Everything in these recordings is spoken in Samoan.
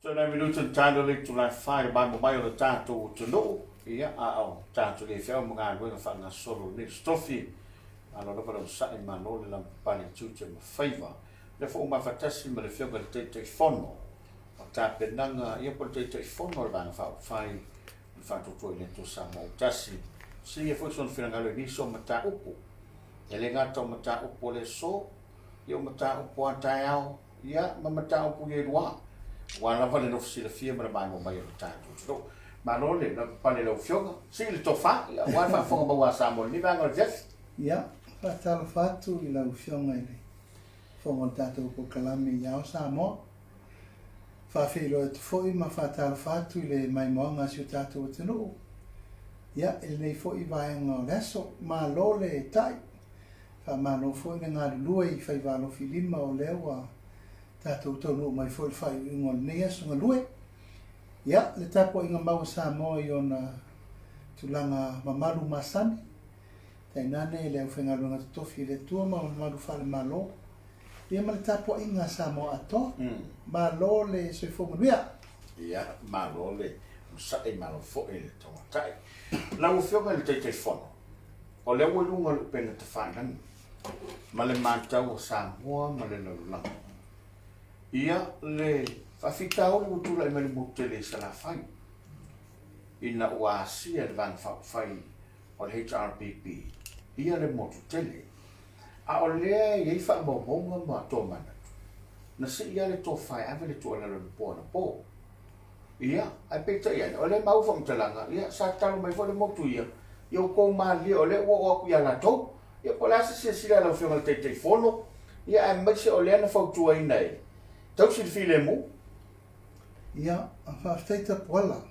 Tau minuta na talu le itula e fai le maimo mai o le tatou atunuu, ia, a o tatou le feau ma galuega faagasolo lenei aso tofi. Malo lava le onosai, malo le lavapapale i tiute ma faiva. O lea foi ua mafatasi ma le Afioga i le Taitaifono o tapenaga, ia po o le Taitaifono o le Vaega Faaupufai o le Faatuatua i le Atua Samoa ua tasi. Silia foi sona finagalo i nisi o mataupu. E le gata o mataupu o le aso, ia o mataupu a taeao, Ia, ma mataupu ia e lua, aua lava le nofo silafia ma le maimoa mai o le tatou atunuu. Malo le lavapapale i lau Afioga, sii le tofa, ia, aua le faafofoga maua a Samoa i lenei vaega o le afiafi. Ia, faatalofa atu i lau Afioga i le Fofoga o le tatou polokalame i Ao Samoa. Faafeiloai atu foi ma faatalofa atu i le maimoaga a si o tatou atunuu, ia, i lenei foi vaega o le aso. Malo le tai. Faamalo foi le galulue i faiva alofilima o lea ua tatou taunuu mai foi i le faaiuiuga o lenei aso galue. Ia, le tapuaiga mau a Samoa i ona tulaga mamalu masani, tainane le aufaigaluega totofi a le Atua ma mamalu faale-Malo, ia ma le tapuaiga a Samoa atoa. Malo le soifua manuia. Ia, malo le onosai, malo foi le tauatai. Lau Afioga i le Taitaifono, O lea ua i luga o le upega tafailagi ma le matau o Samoa ma le lalolagi ia le faafitauli ua tulai mai le motu tele i Salafai ina ua asia e le Vaega Faaupufai o le HRPP ia le motu tele. A o lea e i ai faamaumauga ma tomanatu, na sii lava le tofa e ave le tuualalo i le po anapo. Ia, ae peitai ane, o lea e maua faamatalaga, ia, sa tatalo mai foi le motu ia, ia outou malilie, o lea ua oo atu ia latou. Ia, po o le a se silasila a lau Afioga i le Taitaifono, ia, aemaise o lea na fautuaina e tausi le filemu. Ia, faafetai Tapuala.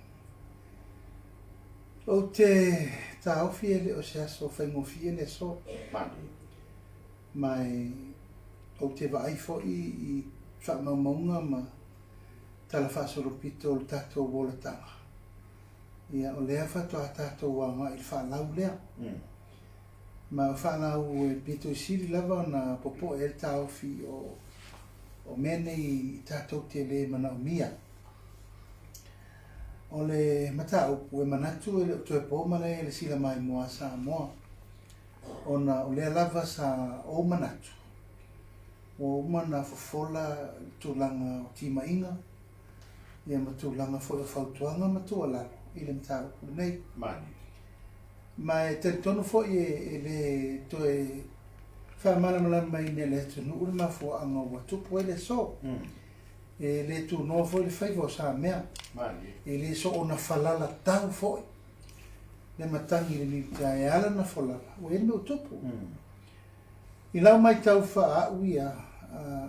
Ou te taofi e le o se aso faigofie le aso. Malie. Ma e ou te vaai foi i faamaumauga ma talafaasolopito o le tatou olataga, ia, o lea faatoa tatou agai i le faalau lea. Ma o faalau e pito i sili lava ona popoe ai le taofi o, o mea nei tatou te le manaomia. O le mataupu e manatu e le o toe po malae i le sila maimoa a Samoa, ona o lea lava sa ou manatu, Ua uma ona fofola le tulaga o timaiga ia ma tulaga foi o fautuaga ma tuualalo i le mataupu lenei. Ma e talitonu foi e le toe faamalamalamaina e le atunuu le mafuaaga ua tupu ai le aso. E le tunoa foi le faiva o Samea. E le soona falala tau foi le matagi i le Miuta e ala ona folala, ua i ai le mea ua tupu. I lau matau faa-au ia a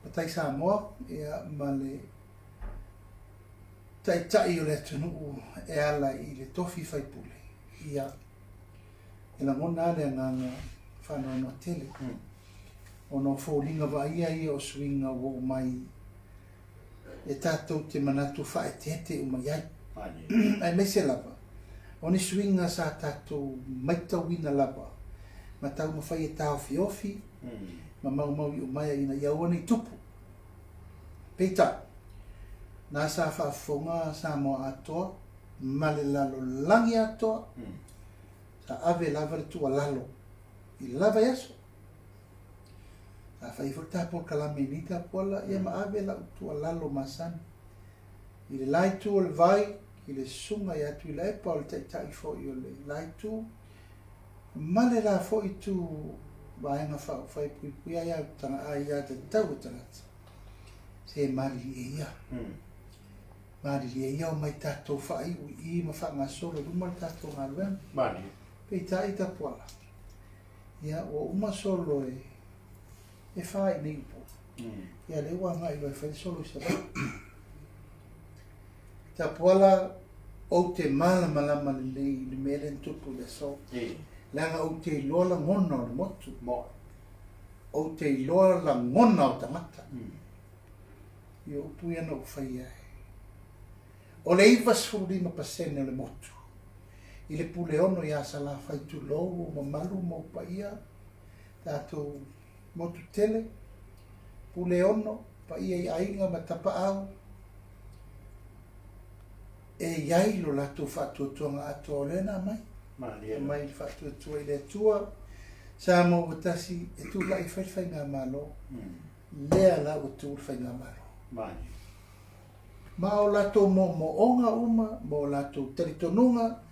Matai Samoa ia ma le Taitai o le atunuu e ala i le tofi faipule, ia e lagona lava le agaga faanoanoa tele ona o foliga vaaia ia o suiga ua oo mai e tatou te manatu faaeteete uma i ai, aemaise lava o ni suiga sa tatou maitauina lava ma taumafai e taofiofi ma maumauiu maea ina ia aua ne i tupu. Peitai, na sa faafofoga Samoa atoa ma le lalolagi atoa, sa ave lava le tuualalo i le la vaiaso. Sa fai foi le ta polokalame i nei tapuala, ia ma ave lau tuualalo masani i le la itu o le vai, i le susuga ia Tuilaepa o le taitai foi o le la itu, ma le la foi itu Vaega Faaupufai Puipuia Aia Tatau a Tagata. Se malilie ia. Malilie ia omai tatou faaiu i i ma faagasolo i luma le tatou galuega. Malie. Peitai tapuala. Ia, ua uma solo e, e fa i nei po. Ia, lea ua agai loa e fai le solo i Savaii. Tapuala, ou te malamalama lelei i le mea lea na tupu i le aso. Leaga ou te iloa lagona o le motu. Ou te iloa lagona o tagata. Ia, upu ia na ou faia e. O le 95% o le motu i le Puleono iā Salafai tulou ou mamalu ma ou paia, tatou motu tele, Puleono, paia i aiga ma tapaau. E i ai lo latou faatuatuaga atoa o lea na aumai. Aumai le faatuatua i le Atua, Samoa ua tasi e tulai e fai le Faigamalo, lea la ua tu le Faigamalo. Ma o latou moomooga uma, ma o latou talitonuga,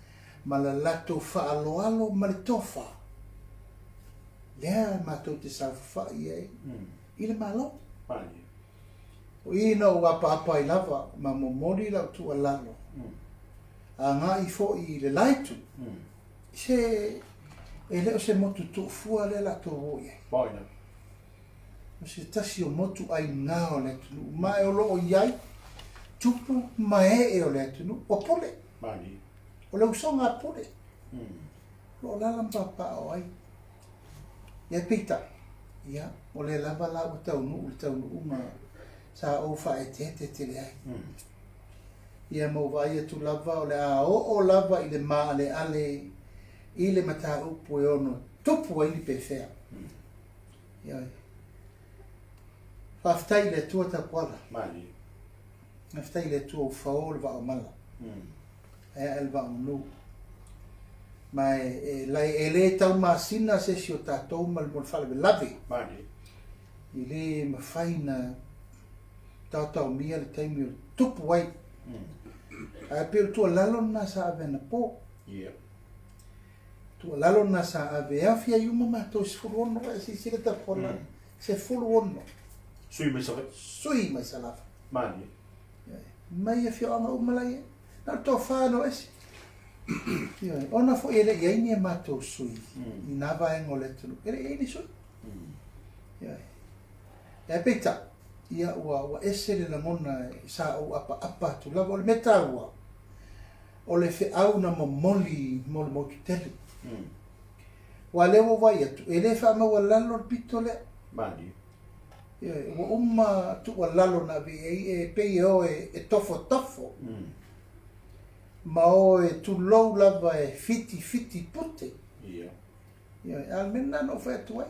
ma la latou faaaloalo ma le tofa, lea matou te saofafai i ai i le Malo. O i na ou apaapa ai lava ma momoli lau tuualalo agai foi i le la itu, se e le o se motu tuufua lea la tou o i ai. O se tasi o motu aina o le atunuu, ma e o lo o i ai tupu ma ee o le atunuu, o Pule. O le usoga a Pule. O lo o alaala ma papaaao ai. Ia peitai, ia, o lea lava la ua taunuu le taunuuga sa ou faaeteete tele ai. Ia ma ou vaai atu lava o le a oo lava i le maaleale i le mataupu e ono tupu ai ni pefea. Ioe. Faafetai i le Atua Tapuala. Faafetai i le Atua ua fao le vaa o mala. Ae ae le vaa o manu. Ma e, e, e le taumasina se isi o tatou ma le mo le faalavelave. E le mafai na taotaomia le taimi o tupu ai. Ae pei o le tuualalo lena sa ave anapo. Tuualalo lena sa ave e aofia ai uma matou e 16, e silasila Tapuala, 16. Sui mai Savaii. Sui mai Salafai. Malie. Mai afioaga uma la i ai. Na o le toa-fa na o ese. Ioe. Ona foi e le i i ai ni a matou sui i nā vaega o le atunuu. E le i i ai ni sui. Ioe. Ae peitai, ia ua, ua ese le lagona sa ou apaapa atu lava. O le mea taua, o le feau na momoli mo le motu tele. Aua o lea ua ou vaai atu, e le faamaualalo le pito lea. Malie. Ioe, ua uma tuualalo na ave i ai, e pei e o e tofotofo, ma o e tulou lava e fitifiti pute. Ioe, a o le mea lena na ou fai atu ai,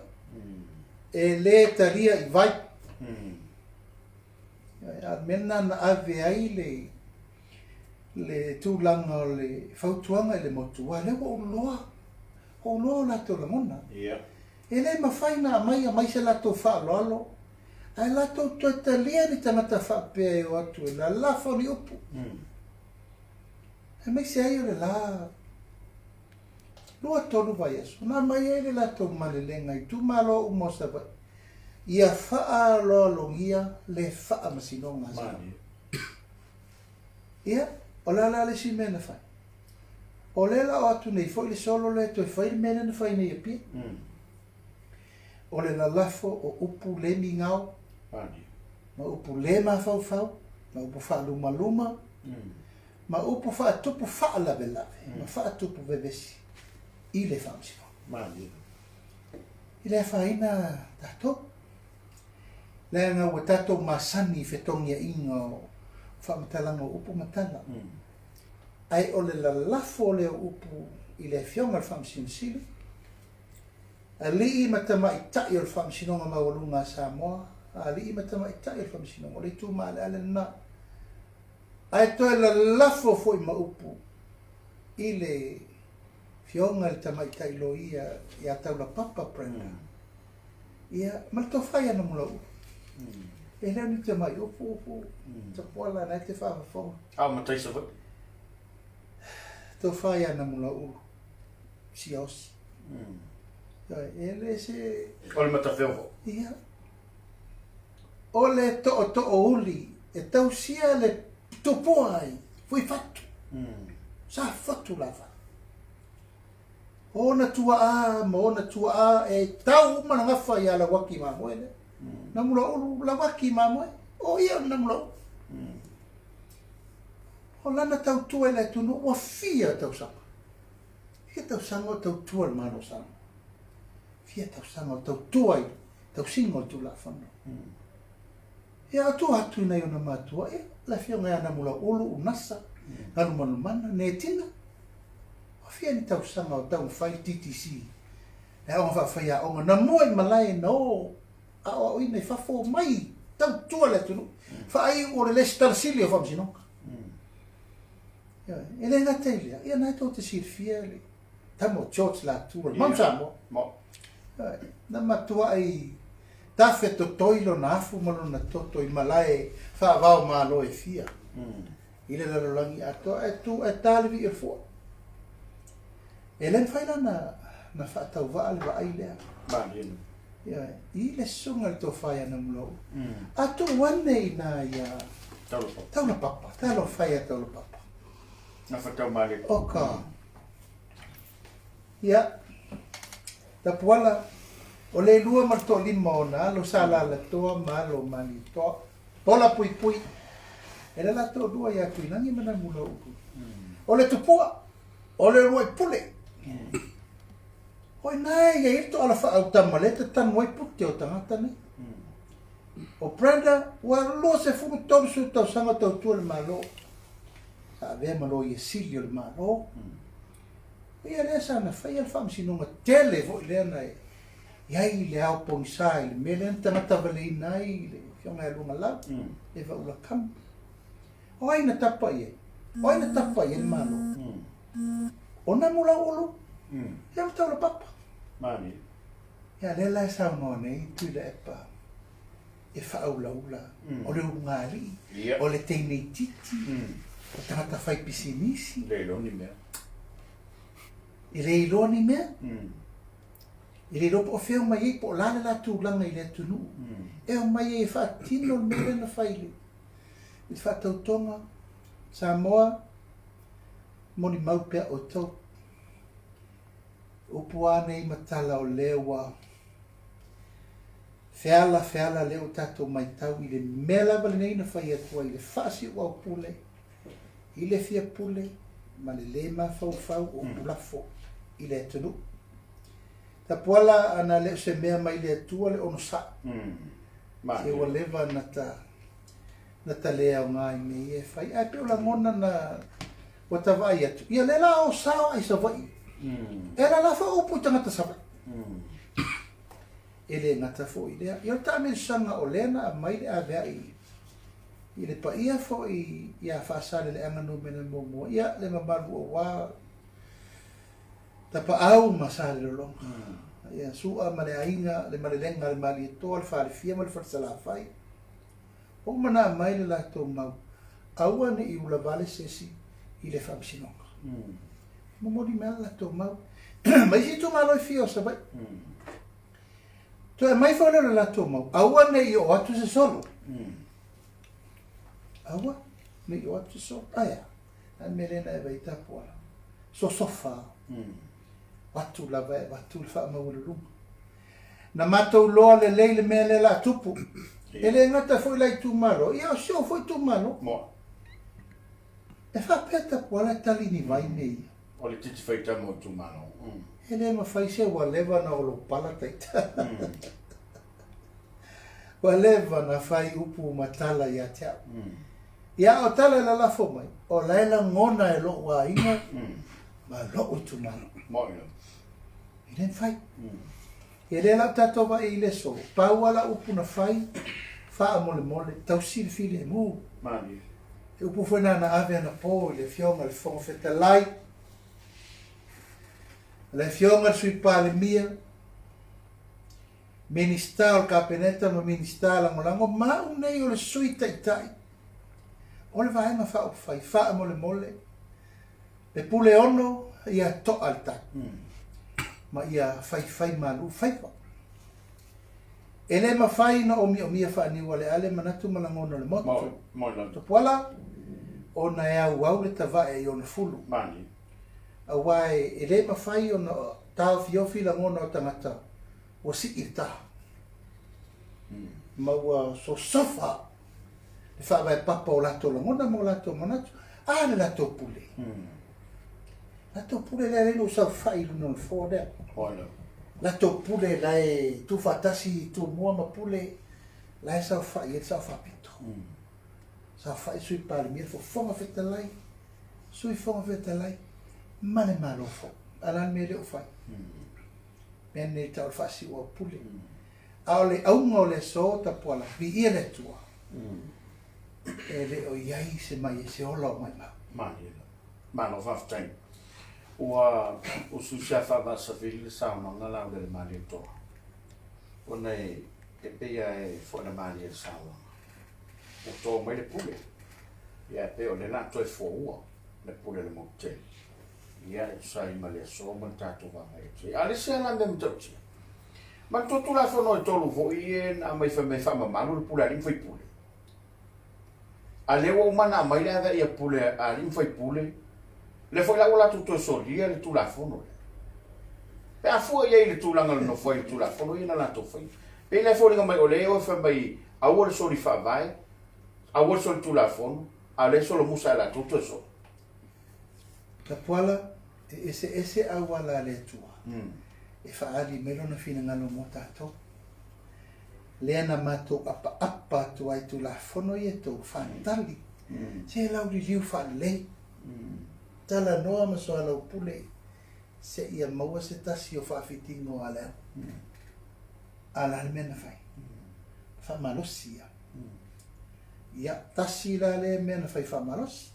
e le talia i vai. Ioe, a o le mea lena na ave ai le, le tulaga o le fautuaga i le motu, aua o lea ua ou iloa, ua ou iloa o latou lagona. E le mafai na aumai aumai se latou faaaloalo ae latou toe talia ni tagata faapea e o atu e lalafo ni upu. Aemaise ai o le la 2-3 vaiaso na aumai ai le latou malelega i itumalo uma o Savaii ia faaaloalogia le faamasinoga a Savaii. Ia, o le a la le isi mea na fai? O lea la o atu nei foi le solo lea e toe fai le mea lea na fai nei i Apia. O le lalafo o upu le migao, ma upu le mafaufau, ma upu faalumaluma, ma upu faatupu faalavelave, ma faatupu vevesi i le Faamasinoga. E le afaina tatou. Leaga ua tatou masani i fetogiaiga o faamatalaga o upu ma tala. Ae o le lalafo lea o upu i le Afioga i le Faamasino Sili, Alii ma Tamaitai o le Faamasinoga Maualuga a Samoa, Alii ma Tamaitai o le Faamasinoga, o le itu maaleale lena. Ae toe lalafo foi ma upu i le Afioga i le Tamaitai Loia ia Taulapapa Brenda. Ia, ma le tofa ia Namulauulu. E le o ni tamai upu, upu, tapuala na e te faafofoga. A o matai Savaii. Tofa ia Namulauulu, Siaosi. E le se... O le matafeo foi. Ia. O le tootoouli e tausia le tupua ai, Fuifatu. Sa fatu lava. O ona tuaa ma ona tuaa e tau uma le gafa ia Lauaki Mamoe lea. Namulauulu, Lauaki Mamoe, o ia o le Namulauulu. O lana tautua i le atunuu ua fia tausaga. Fia tausaga o tautua i le Malo o Samoa. Fia tausaga o tautua i le tausiga o le Tulafono. Ia, o tua atu i nai ona matua, ia, le afioga ia Namulauulu, Unasa, Galumanumana, Netina, Ua fia ni tausaga o taumafai le TTC, le aoga faafaiaoga, na mua i malae na o aoaoina i fafo mai tautua le atunuu, faaiu o le Lesitala Sili o Faamasinoga. Ioe. E le gata i lea, ia na e tou te silafia le tama o George Latu o le Mount Samoa. Ioe. Na matuai tafe totoi lona afu ma lona toto i malae faavao Malo e fia i le lalolagi atoa ae tu ae ta le vii o le fua. E le mafai la na faatauvaa le vaai lea. Ioe. I le susuga i le tofa ia Namulauulu. A tuu ane i ina ia Taulapapa. Talofa ia Taulapapa. Oka. Ia, Tapuala, o le lua ma le toalima ona alo sa Alalatoa ma alo Malietoa, Pola Puipui, e le la toalua ia Tuilagi ma Namulauulu. O le tupua, o le uluai pule. O ina e i ai le toala faaautama lea e tatanu ai pute o tagata nei. O Brenda, ua 20 30 tausaga o tautua i le Malo. Sa avea ma Loia Sili o le Malo. O ia lea sa na faia le faamasinoga tele foi lea na i ai le ao pogisa i le mea lea na tagata valeina ai le Afioga ia Luagalau, le Vaula Kami. O ai na tapa i ai? O ai na tapa i ai le Malo? O Namulauulu, ia ma Taulapapa. Ia lea la e saunoa nei Tuilaepa e faaulaula, o le ulugalii, o le teine itiiti, o tagata fai pisinisi. Le iloa ni mea. E le iloa ni mea. E le iloa po o fea omai ai, po o le a le la tulaga i le atunuu. E omai ai e faatino le mea lea na fai i le faatautoga. Samoa, molimau pea outou. Upu a nei ma tala o lea ua feala feala lea ua tatou maitau i le mea lava lenei na fai atu ai i le faasiuau pule, i le fia pule ma le le mafaufau o upu lafo i le atunuu. Tapuala ana le o se mea mai le Atua le onosai. Se ua leva na ta na ta le aoga i mea ia e fai. Ae pei o lagona na ua ta vaai atu, ia lea la o sao ai Savaii. E ala la faaupu i tagata Savaii. E le gata foi i lea. Ia o le taamilosaga o lea na aumai le aveai i le paia foi ia Faasaleleaga Numera Muamua, ia le mamalu aua Tapaau ma Salelologa, ia Su'a ma le aiga, le Malelega a le Malietoa, le Falefia ma le Falesalafai. Ua uma ona aumai le latou mau, aua ne i ula vale se isi i le faamasinoga. Momoli mai le latou mau. Ma isi itumalo e fia o Savaii. Toe aumai foi lea o le latou mau, aua ne i oo atu se solo. Aua ne i oo atu se solo. Ae a? A le mea lea na e vaai tapuala. Sosofa. Avatu lava e avatu le faamaualuluga. Na matou loa lelei le mea lea la tupu. E le gata foi la itumalo, ia o si ou foi itumalo. E faapea tapuala e tali ni vai mea ia. O le titi faitama o itumalo. E le mafai se ua leva na olopala taita. Ua leva na fai upu ma tala ia te au. Ia o tala e lalafo mai, o la e lagona e lo'u aiga ma lo'u itumalo. E le mafai. Ia lea la ua tatou vaai i le aso, pau lava lau upu na fai, faamolemole, tausi le filemu. Le upu foi lena na ave anapo i le Afioga i le Fofoga Fetalai, le Afioga i le Sui Palemia, Minisita o le Kapeneta ma Minisita Lagolago ma au nei o le Sui Taitai o le Vaega Faaupufai, faamolemole, le Puleono ia to'a le tai ma ia faifai malu faiva. E le mafai ona omiomia faaniualeale manatu ma lagona o le motu. Tupuala, ona e auau le tavae i ona fulu. Aua e le mafai ona taofiofi lagona o tagata ua sii le taha ma ua sosofa le faavae papa o latou lagona ma o latou manatu, a le latou pule. Latou pule lea lea ua saofai i luna o le nofoa lea. Latou pule la e tuufaatasi i Tumua ma Pule la e saofai ai le Sao Faapito. Saofai Sui Palemia, le Fofoga Fetalai, Sui Fofoga Fetalai ma le Malo fou. A o le a le mea lea ua fai? Mea nei tau o le faasiu au pule. A o le auga o le aso Tapuala, viia le Atua, e le o i ai se mai e se ola o maimau. Malo faafetai. Ua usiusi a faavaasavili le saunoaga Laulelemalie-toa ona e pei lava e foana malie le saunoaga. Ua to mai le pule, ia e pei o lea o le a toe foua le pule a le motu tele. Ia e tusa ai ma le aso ma le tatou vaavaai atu ai. A o le isi lava la mea matautia, manatua Tulafono e tolu foi ia na aumai fai mai e faamamalu le pule a alii ma faipule. A lea ua uma ona aumai le ave ia pule a alii ma faipule, lea foi la ua latou toe solia le Tulafono lea. Pe a fua i ai i le tulaga o le nofo ai i le Tulafono ia na latou faia. Pei la e foliga mai o lea e o e fai mai aua le soli faavae, aua le soli Tulafono, a o lea e solomusa e latou toe soli. Tapuala, e eseese auala a le Atua e faaali mai Lona finagalo mo tatou. Lea na matou apaapa atu ai Tulafono ia tou faatali, se lauliliu faalelei, talanoa ma soalaupule seia maua se tasi o faafitiga o Aleau. A o le a le mea na fai? Faamalosi ia. Ia, tasi la lea mea na fai faamalosi.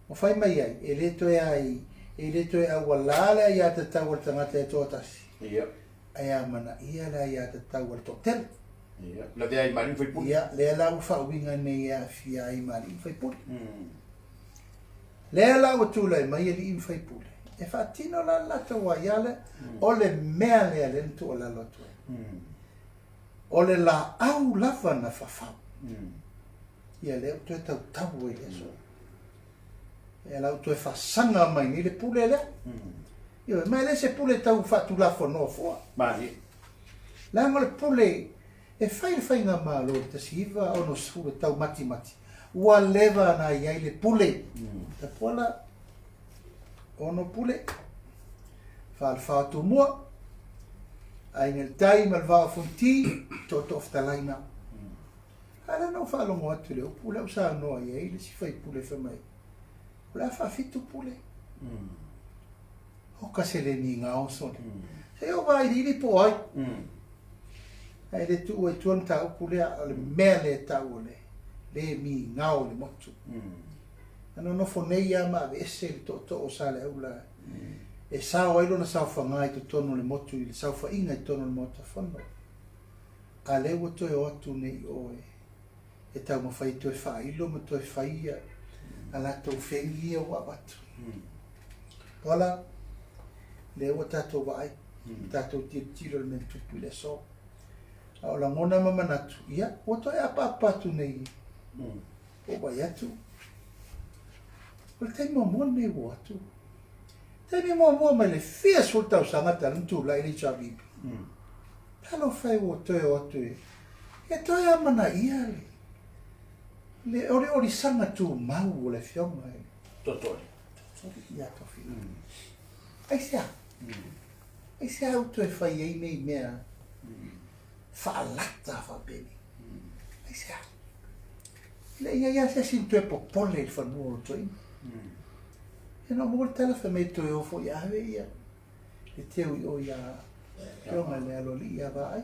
Ua fai mai ai, e le toe ai, e le toe aualā le aiatatau a le tagata e toatasi, Ia. ae amanaia le aiatatau a le toatele. Ia. Lavea ai ma alii ma faipule. Ia, lea la ua faauiga nei e aafia ai ma alii ma faipule. Lea la ua tulai mai alii ma faipule, e faatino la le latou aia lea, o le mea lea lea na tuualalo atu ai. O le laau lava na fafau. Ia lea ua toe tautau ai i le aso. Ia la ua toe faasaga mai nei le pule lea. Ioe, ma e le se pule tau faatulafonoa fua. Malie. Leaga o le pule e fai le faigamalo i le 1960 e tau matimati, ua leva ona i ai le pule. Tapuala, ono pule, Falefa o Tumua, Aiga i le Tai ma le Vaa o Fonoti, Tootoo Fetalaiga. A lea na ou faalogo atu i le upu lea ua saunoa i ai le isi faipule fai mai, o le a faafitu pule. Oka se le migao sole. Se o vailiili po o ai. Ae le tuua i tua le mataupu lea, o le mea lea e tau o le le migao i le motu. Na nonofo nei lava ma aveese le tootoo o Saleaula e sao ai lona saofaga i totonu o le motu i le saofaiga i totonu o le Maota Fono. A lea ua toe o atu nei i o e taumafai e toe faailo ma toe fai a latou fegi ia ua avatu. Voilà, lea ua tatou vaai, tatou tilotilo i le mea na tupu i le aso. A o lagona ma manatu, ia, ua toe apaapa atu nei ua vaai atu, o le taimi muamua lenei ua o atu. Taimi muamua mai le fia sefulu tausaga talu ona tulai le HRPP. Talofa e ua toe o atu e, e toe amanaia le, le oliolisaga tumau o le afioga i le Tootooalii. Tootooalii ia Tofilau. Aisea? Aisea ua toe fai ai nei mea faalata faapenei? Aisea? E le i ai lava se isi na toe popole i le fanua o le toeaina. Ia na ou maua le tala fai mai e toe o foi e ave ia le teu i o ia afioga i le aloalii ia Vaai.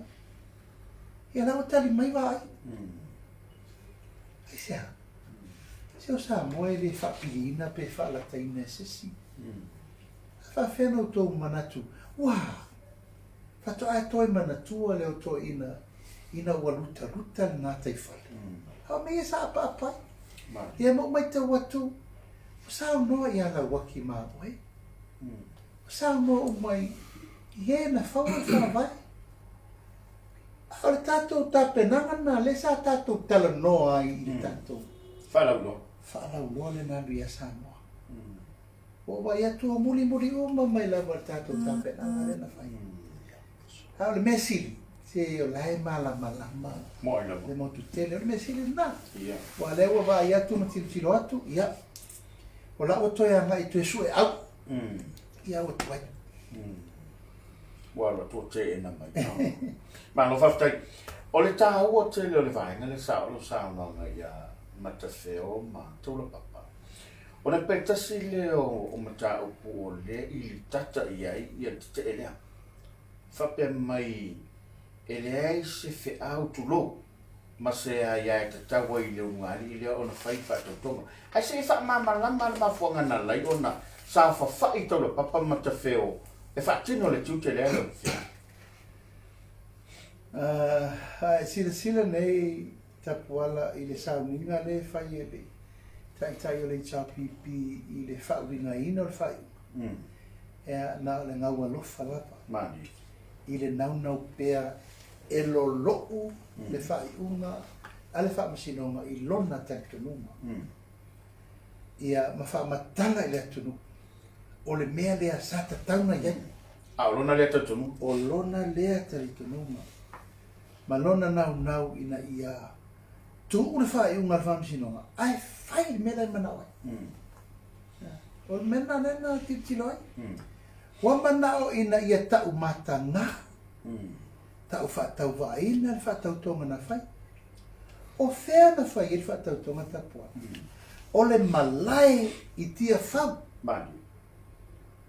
Ia la ua tali mai Vaai. Aisea? Se o Samoa e le faapiliina pe faalataina e se isi. A faafefea ona outou manatu, ua! Faatoa e toe manatua lea o toeaiina ina ua lutaluta le gataifale. A o mea ia sa apaapa ai. Ia ma ou matau atu, ua saunoa ia Lauaki ma oe. Ua saunoa uma i e na faua le faavae. A o le tatou tapenaga lena lea sa tatou talanoa ai i le tatou Faalauiloa. Faalauiloa lea na alu ia Samoa. Ua ou vaai atu ua mulimuli uma mai lava le tatou tapenaga lea na fai. A o le mea sili, se o la e malamalama le motu tele. O le mea sili lena. Aua o lea ua vaai atu ma tilotilo atu, ia, o la ua toe agai e toe sueau. Ia ua tuai. Ua alu atu ua teena mai. Malo faafetai. O le taua tele o le vaega lea sa o lau saunoaga ia Matafeo ma Taulapapa. Ona pe tasi lea o mataupu o lea i litata i ai ia le tetee lea. Faapea mai e leai se feau tulou. ma se aia e tatau ai i le ulugalii lea ona fai faatautoga. Ae se i faamalamalama le mafuaaga na alai ona saofafai taulapapa ma tafeo e faatino le tiute lea lau Afioga. A e silasila nei Tapuala i le sauniga lea e fai e le Taitai o le HRPP i le faauigaina o le faaiuga, ea, na o le gau alofa lava i le naunau pea e lolo'u le faaiuga a le Faamasinoga i lona talitonuga, ia, ma faamatala i le atunuu o le mea lea sa tatau ona i ai. A o lona lea talitonuga? O lona lea talitonuga ma lona naunau ina ia tuu le faaiuga a le Faamasinoga ae fai le mea la e manao ai. O le mea lena lea na tilotilo ai. Ua manao ina ia tau mataga, tau faatauvaaina le faatautoga na fai. O fea na fai ai le faatautoga tapuai? O le malae i Tiafau.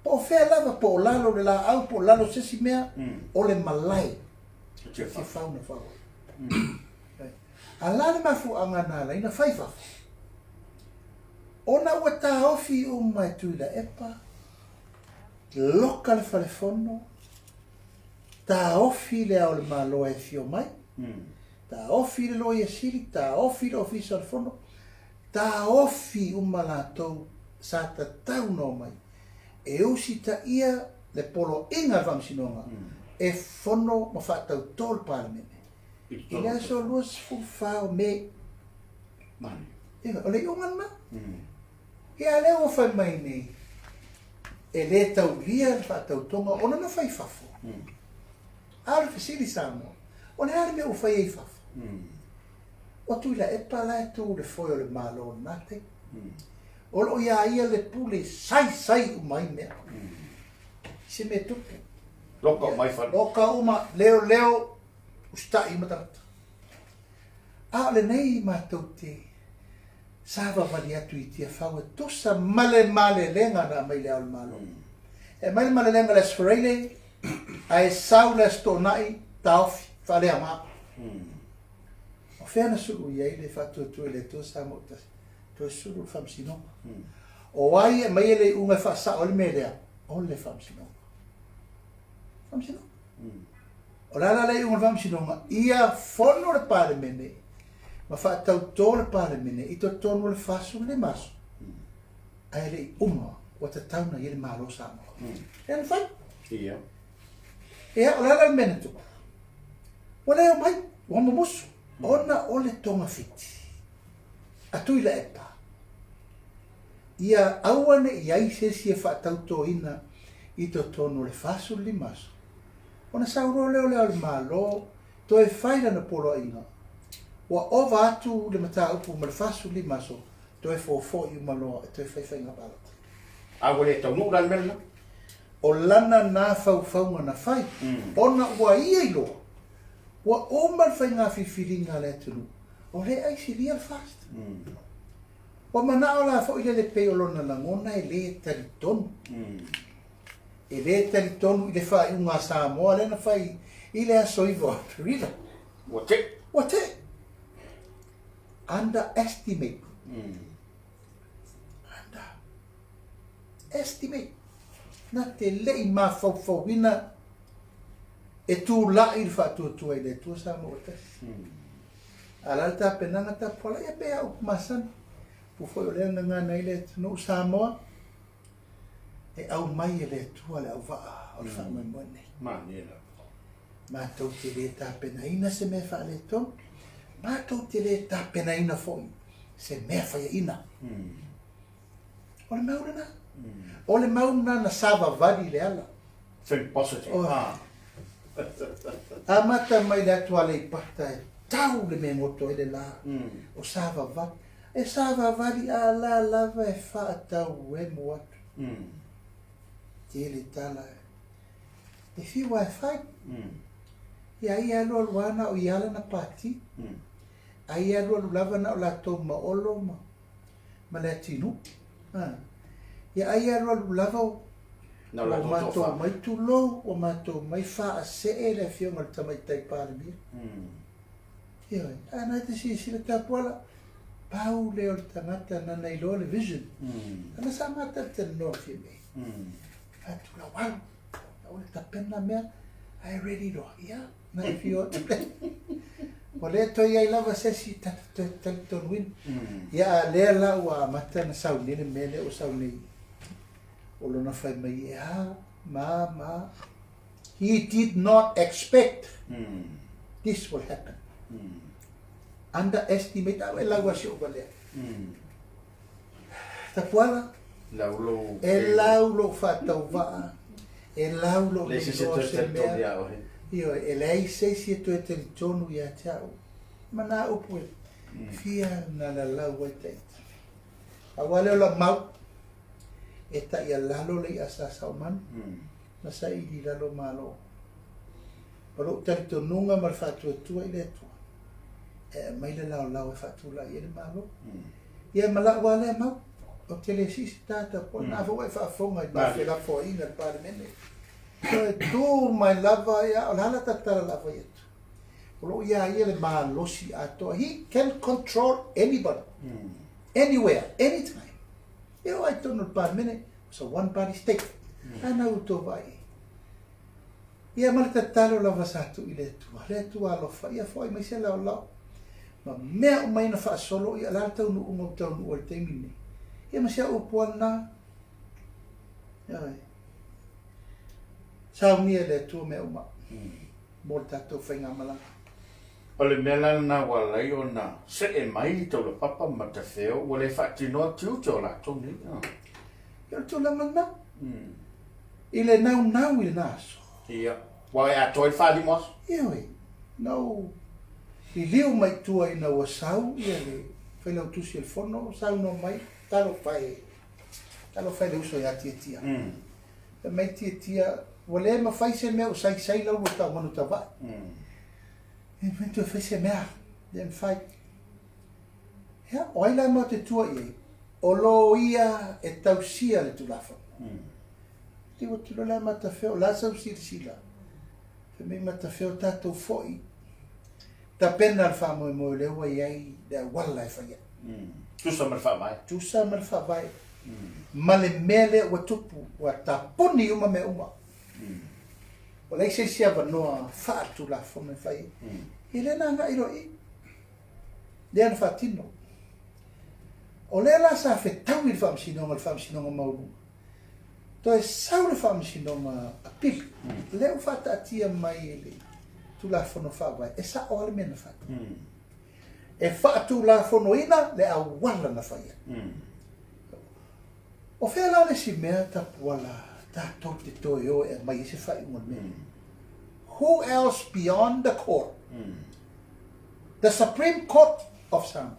Po o fea lava, po o lalo o le laau, po o lalo o se isi mea, o le malae i Tiafau na fau ai. A la le mafuaaga na ala ai na fai fafo? Ona ua taofi uma e Tuilaepa, loka le falefono, taofi le Ao o le Malo e afio mai, taofi le Loia Sili, taofi le Ofisa o le Fono, taofi uma latou sa tatau ona omai e usitaia le poloaiga a le Faamasinoga e fono ma faatauto le Palemene i le aso 24 o Me. O le iuga lena. Ia a lea ua fai mai nei, e le taulia le faatautoga ona na fai i fafo. A o le fesili Samoa, o le a le mea ua fai ai i fafo? O Tuilaepa la e tu i le foe o le Malo i lena taimi. O lo o ia ia le pule saisai uma ai mea. I se mea tupu. Loka uma ai fale. Loka uma, leoleo, usitai uma tagata. A o lenei matou te savavali atu i Tiafau e tusa ma le malelega na aumai i Le Ao o le Malo. E aumai le malelega i le Aso Faraile, ae sau le Aso Toonai, taofi, faaleaoga. O fea na sulu i ai le faatuatua i le Atua Samoa ua tasi? Toe sulu i le Faamasinoga. O ai e aumaia le iuga e faasao ai le mea lea? O le Faamasinoga. Faamasinoga. O le a la le iuga o le Faamasinoga? Ia fono le Palemene ma faatautō le Palemene i totonu o le 45 aso, ae le i uma ua tatau ona i ai le Malo o Samoa. Lea na fai. Ia. Ia, o le a la le mea na tupu? Ua le omai, ua mumusu, ona o le togafiti a Tuilaepa, ia aua ne i i ai se isi e faatautoina i totonu o le 45 aso, ona sau loa lea o Le Ao o le Malo toe fai lana poloaiga, ua ova atu le mataupu ma le 45 aso, toe fofo'i uma loa e toe fai faiga palota. A ua le taunuu la le mea lena? O lana na faufauga na fai, ona ua ia iloa, ua uma le faiga filifiliga a le atunuu, o lea e aisilia le FAST. Ua manao la foi lele pei o lona lagona e le talitonu. E le talitonu i le faaiuga a Samoa lea na fai i le aso 9 o Aperila. Ua tei. Ua tei. Underestimate. Underestimate. Na te le i mafaufauina e tulai le faatuatua i le Atua Samoa ua tasi. A o le a le tapenaga tapuala? Ia pei lava upu masani. Upu foi o lea na gagana ai le atunuu Samoa. E aumai e le Atua le auvaa o le faamoemoe nei. Malie lava. Matou te le tapenaina se mea faaletonu, matou te le tapenaina foi se mea faiaina. O le mau lena. O le mau lena na savavali i le ala. Think positive. Oh. Amata mai le atu Aleipata e tau le mea goto ai le la. O savavali. E savavali a la lava e faatauemu atu. Tele tala e fiu a e fai. Ia ia alualu lava na o ia lana pati. A ia alualu lava na o latou ma Olo ma, ma Leatinuu. Ia ai alualu lava ua matou mai tulou, ua matou mai faasee le afioga i le Tamaitai Palemia. Ioe, a na e te silasila tapuala, pau lea o le tagata nana iloa le vision. Ana sa matalatalanoa Fiame. Atu lau alu, lau le tapena mea, ae ready loa. Ia, na e fio atu le. Ua le toe i ai lava se isi ta te toe talitonuina. Ia, a lea la ua amata ona sau nei le mea lea ua sau nei. O lona fai mai, e a, ma, ma. He did not expect this will happen. Underestimate, a e lau a si ou valea. Tapuala, Lau lou e lau lou faatauvaa, e lau lou Leai se isi e leiloa toe se talitonu mea. ia oe. Ioe, e leai se isi e toe talitonu ia te au. Ma nā upu e fia na lalau ai taita. Aua lea o lau mau, e taialalo le i'a sa saomanu. Na saili i lalo Malo. Ma lou talitonuga ma le faatuatua i le Atua, e aumai le laolao e faatulai ai le Malo. Ia ma lau lava lea mau, ou te le sii se tata po o lena foi ua e faafofoga i ma felafoaiga i le Palemene. Toe tu mai lava, ia, o le a la ta tala o le a fai atu? O lo o ia ia le malosi atoa. He can control anybody, anywhere, anytime. E oo lava i totonu o le Palemene, It's a one party state. A na ua tou vaai i ai. Ia ma le tatalo lava sa tuu i le Atua, le Atua alofa, ia foai mai se laolao. Ma mea uma ia na faasolo, ia o le a le taunuuga ua taunuu ai i le taimi lenei. Ia ma si au upu lava lena. Ioe. Saunia e le Atua mea uma mo le tatou faigamalaga. O le mea la lena ua ala ai ona see mai Taulapapa ma Tafeo ua le faatinoa tiute o latou nei. Ia o le tulaga lena. I le naunau i lena aso. Ia, ua e atoa ai le 45 aso. Ioe, na ou liliu mai tua ina ua sau ia le Failautusi o le Fono, saunoa mai, talofa e, talofa e le uso ia Tiatia. Fai mai Tiatia, ua le mafai se mea o saisai lau lua taumanu tavae. E mafai toe fai se mea, le mafai. Ia, o ai la matou te tua i ai? O loia e tausia le Tulafono. Tiu atu loa le a Matafeo, o le a sau silasila? Fai mai Matafeo, tatou foi, tapena le faamoemoe o lea ua i ai le auala e fai ai. Tusa ma le faavae. Tusa ma le faavae. Ma le mea lea ua tupu, ua tapuni uma mea uma. Ua leai se isi avanoa faatulafono e fai ai. Ia lea na agai loa i i. Lea na faatino. O lea la sa fetaui le Faamasinoga, le Faamasinoga Maualuga. Toe sau le Faamasinoga Apili, lea ua faataatia mai e le Tulafono Faavae, e sao lava le mea na fai. E faatulafonoina le auala na fai ai. O fea la le isi mea tapuala tatou te toe o e aumai ai se faaiuga o le mea lenei? Who else beyond the court? The Supreme Court of Samoa.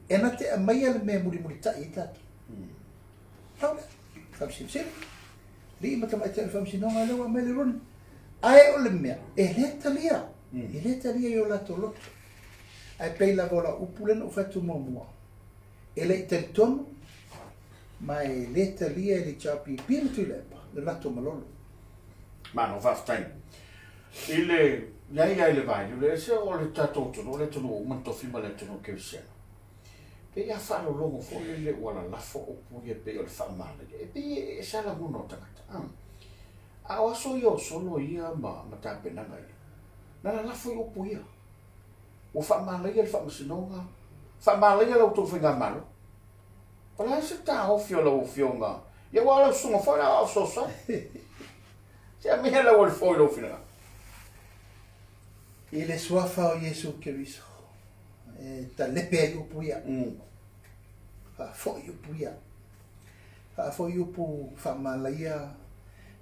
E na te aumaia le mea e mulimulitai ai tatou. Pau lea. Faamasino Sili, alii ma tamaitai o le Faamasinoga lea ua aumai le ruling. Ae o le mea, e le talia. E le talia i o latou loto. Ae pei lava o lau upu lea na ou fai atu muamua, E le i talitonu, ma e le talia e le HRPP ma Tuilaepa le latou malolo. Malo faafetai. I le iai ia i le vailiu le ese o le tatou atunuu, o le atunuu uma na tofi ma le atunuu kerisiano. Pei a faalologo foi lele ua lalafo upu ia pei o le faamalaia. E pei e ese lava lagona o tagata. A o aso ia o solo ia ma ma tapenaga ia, na lalafo i upu ia. Ua faamalaia le Faamasinoga, faamalaia la outou Faigamalo. O le a se taofi o lau Afioga? Ia aua o lau susuga foi le aoao fesoasoani. Se aumaia lau alofo i lou finagalo. I le Suafa o Iesu Keriso e talepe ai upu ia. Faafoi upu ia. Faafoi upu faamalaia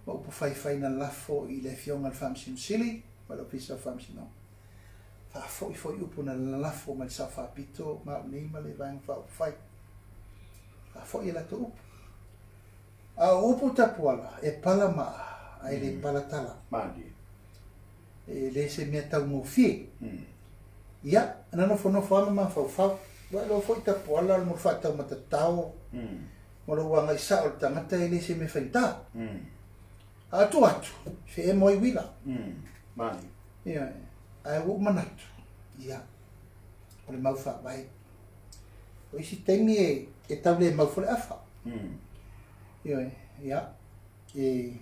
ma upu faifai na lafo i le Afioga i le Faamasino Sili ma le Ofisa o Faamasinoga. Faafoi foi upu na lalafo mai le Sao Faapito ma au nei ma le Vaega Faaupufai. Faafoi a latou upu. A o upu tapuala, e pala maa, ae le pala tala. Malie. E le se mea taugofie. Ia, na nofonofo lava ma mafaufau. Ua iloa foi tapuala mo le faataumatatao, ma lou agai sao i le tagata e le se mea faigata. A atu atu, feemo ai uila. Malie. Ioe. Ae ua ou manatu, Ia, o le mau faavae. O isi taimi e, e tau le mau foi le afa. Ioe, ia, e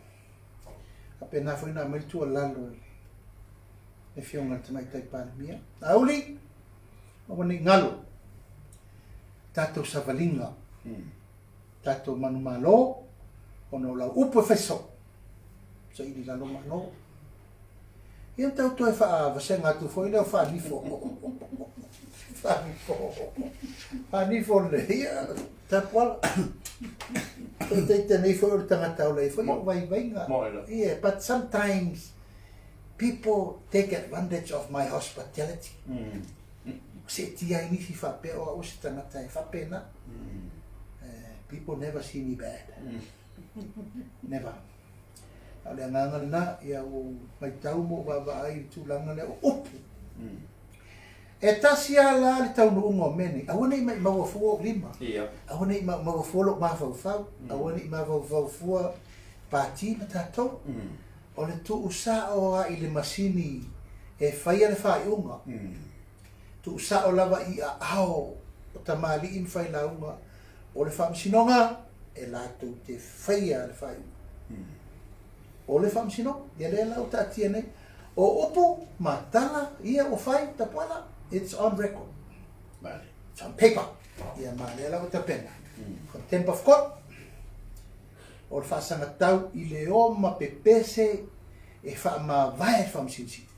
faapena foi ona aumai le tuualalo i le Afioga i le Tamaitai Palemia. Laauli, aua ne i galo tatou savaliga, tatou manumalo, ona o lau upu e fai soo, saili i lalo malo. Ia tau toe faavasega atu foi lea o faanifo. Faanifo. Faanifo le, ia, tapuala. Teite nei foi o le tagata ola i foi o vaivaiga. Yeah, but sometimes people take advantage of my hospitality. Seetia ai nisi faapea o au se tagata e faapena. People never see me bad. Never. A o le agaga lena, ia ua ou matau ma ou vaavaai i le tulaga lea o upu. E tasi lava la le taunuuga o mea nei, aua ne i maumau fua ou lima, aua ne i maumau fua lou mafaufau, aua ne i mafaufau fua pati ma tatou. O le tuusao lava i le masini e faia le faaiuga, tuusao lava i aao o tamalii ma failauga o le Faamasinoga e latou te faia le faaiuga. O le Faamasinoga, ia lea la ua taatia nei. O upu ma tala ia ua fai, Tapuala, it's on record. It's on paper. Ia ma lea la ua tapena. Contempt of court, o le faasagatau i le o ma pepese e faamavae le Faamasino Sili.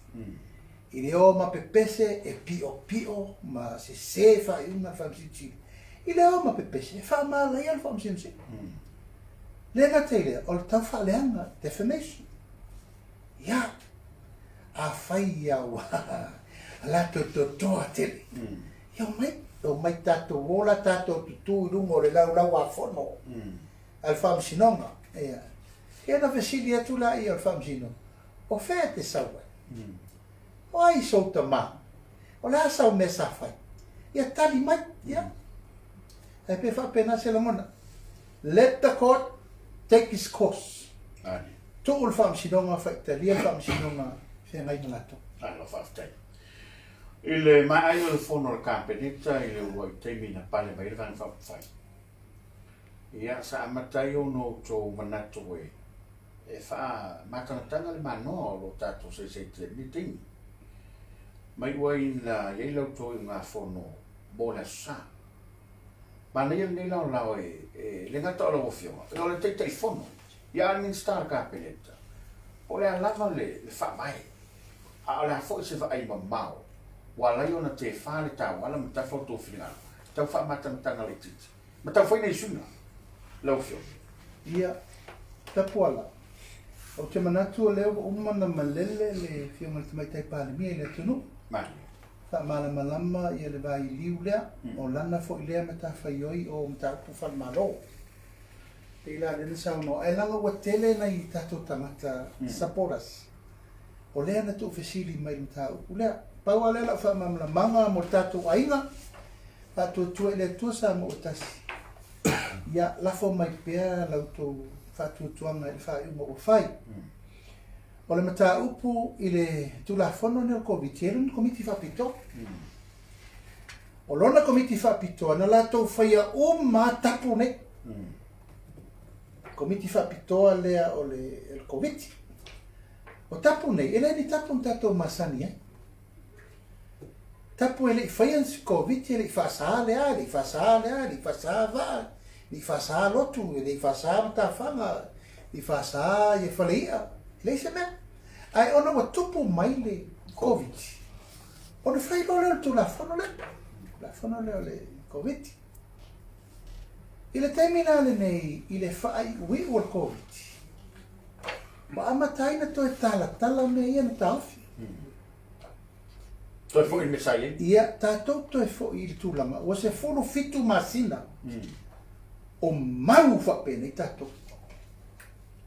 I le o ma pepese e piopio ma sese faaiuga a le Faamasino Sili. I le o ma pepese e faamalaia le Faamasino Sili. Le gata i lea, o le tau faaleaga, defamation. Ia, afai ia ua latou totoa tele, ia omai, omai tatou ola tatou tutū i luga o le laulauāfono a le Faamasinoga. Ia, ia ona fesili atu laia o le Faamasinoga, O fea e te sau ai? O ai sou tamā? O le a sau mea sa fai? Ia tali mai, ia. Ae pei e faapena se lagona. Let the court take its course. Tuu le faamasinoga, faitalia le faamasinoga, feagai ma latou. Malo faafetai. I le maea ai o le fono a le Kapeneta i le uluai taimi na pale mai ai le Vaega Faaupufai, ia sa amata ai ona outou manatu e e faamatanataga le manoa o lo o tatou saisaitia i lenei taimi. Mai ua ina i ai la outou iugafono mo le Aso Sa. Manaia lenei laolao e, e le gata o lau Afioga, e o le Taitaifono, ia a le Minisita o le Kapeneta, po o le a lava le, le faavae, a o le a foi se vaai mamao ua ala ai ona tefa le tauala ma tafa outou finagalo, tau faamatanataga laitiiti. Ma tau fai nei suiga, lau Afioga. Ia, Tapuala, ou te manatu o lea ua uma ona malele le Afioga i le Tamaitai Palemia i le atunuu. Malie. Faamalamalama ia le vailiu lea, o lana foi lea matafaioi o mataupu faale-Malo. Pei la lea na saunoa, ae leaga ua tele nai tatou tagata supporters, o lea na tuufesili mai i le mataupu lea. Pau lava lea o lau faamalamalamaga mo le tatou aiga, Faatuatua i le Atua Samoa ua tasi. Ia, lafo mai pea la outou faatuatuaga i le faaiuga ua fai. O le mataupu i le Tulafono lenei o le Koviti, e i ai lona Komiti Faapitoa. O lona Komiti Faapitoa na latou faia uma lava tapu nei. Komiti Faapitoa lea o le Koviti. O tapu nei, e le o ni tapu na tatou masani ai. Tapu e le i faia se Koviti, e le i faasa le a, e le i faasa le a, e le i faasa vaa, e le i faasa lotu, e le i faasa matafaga, e le i faasa ia fale i'a, e leai se mea. Ae ona ua tupu mai le Koviti, ona fai loa lea o le Tulafono lea, Tulafono lea o le Koviti. I le taimi la lenei, i le faaiuiu o le Koviti, ua amata ai ona toe talatala mea ia na taofi. Toe foi i le mea sa i ai. Ia, tatou toe foi i le tulaga ua 17 masina o mau faapenei tatou.